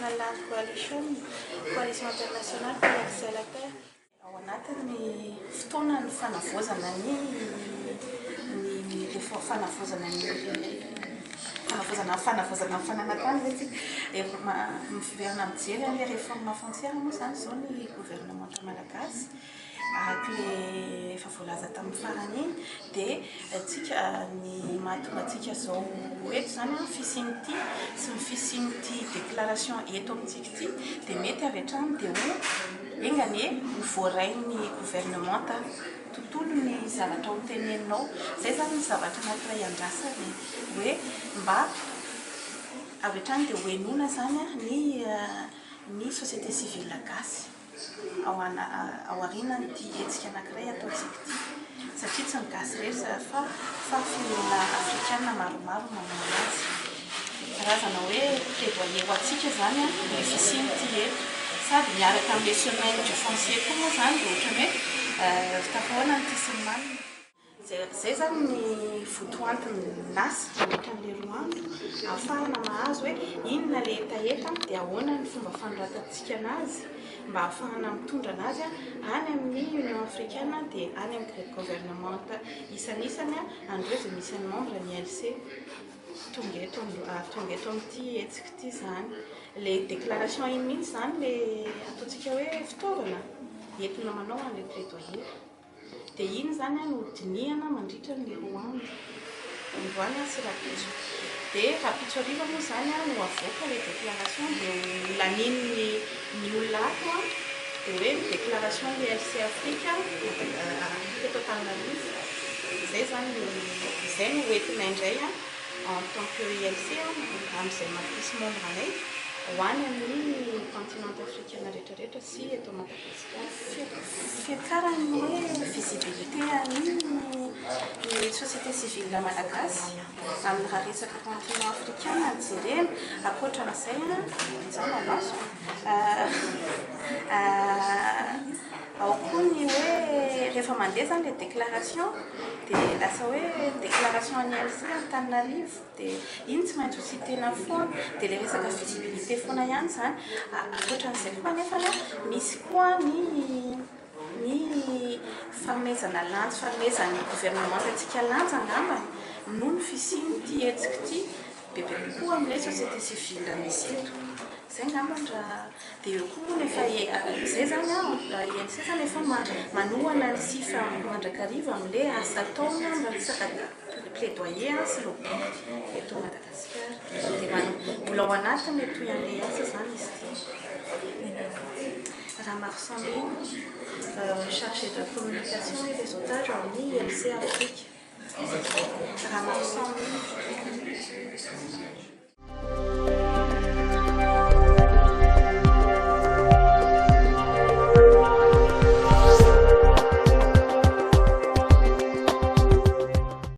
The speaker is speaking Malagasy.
International Land Coalition, Coalition Internationale pour l'Accès à la Terre. Ao anatin'ny fotoanan'ny fanavaozana ny ny réforme fanavaozana ny fanavaozana ny fanavaozana ny fananantany ve tsika? Miverina mijery an'ilay réforme foncière moa izany izao ny governemanta malagasy. Araka ilay efa voalaza tamin'ny farany iny dia tsika ny mahatonga antsika izao eto izany an, fisian'ity sy ny fisian'ity déclaration eto amintsika ity dia mety avy hatrany dia ho enga anie ho voarain'ny gouvernemanta tontolo ny zavatra ho teneninao. Izay izany ny zavatra anankiray andrasana e, hoe mba avy hatrany dia ho henoina izany ny ny société civile gasy. Ao aorianan'ity hetsika anankiray ataontsika ity, satria tsy ny gasy irery fa fa firenena afrikana maromaro no manao anazy. Karazana hoe plaidoyer ho antsika izany ny fisian'ity eto. Sady miaraka amin'ilay semaine du foncier koa moa izany dia ohatran'ny hoe tafahoana ny tia sy ny manina. Izay izany ny votoantin'ny asa mandritra an'ilay roa andro, ahafahana mahazo hoe inona ilay hetaheta dia ahoana ny fomba fanoratantsika anazy mba ahafahana mitondra anazy any amin'ny Union Africaine dia any amin'ny gouvernement isanisany an'ireo izay misy ny membre ny ILC tonga eto tonga eto amin'ity hetsika ity izany. Ilay déclaration iny mihitsy izany ilay ataontsika hoe fitaovana entina manao an'ilay plaidoyer. Dia iny izany no dinihana mandritra ny roa andro, androany sy rahampitso. Dia rahampitso hariva moa izany no avoaka ilay déclaration dia ho lanian'ny ny olona ato dia hoe ny déclaration ny ILC Afrique teto Antananarivo. Izay izany no izay no hoentinay indray en tant que ILC amin'izay maha-mpisy membre anay ho any amin'ny continent africain rehetrarehetra sy eto Madagasikara. Fiakaran'ny hoe visibilité an'ny ny société civile malagasy amin'ny raha resaka continent africain no jerena, ankoatran'izay mijanona maso ao koa ny hoe rehefa mandeha izany ilay déclaration dia lasa hoe déclaration an'ny ILC Antananarivo. Dia iny tsy maintsy ho citer-na foana. Dia ilay resaka visibilité foana ihany izany. Ankoatran'izay koa anefa misy koa ny ny fanomezana lanja, fanomezan'ny gouvernement antsika lanja angambany noho ny fisian'ity hetsika ity bebe kokoa amin'ilay société civile misy eto. Izay angambany raha dia eo koa moa ny efa izay izany an, INC izany efa manohana ny SIFA mandrakariva amin'ilay asa ataony amin'ny resaka plaidoyer sy lobby eto Madagasikara. Dia mbola ao anatiny toy an'ilay asa izany izy ity. Ramaroson Lina, chargé de communication et réseautage ao amin'ny ILC Afrique. Ramaroson Lina.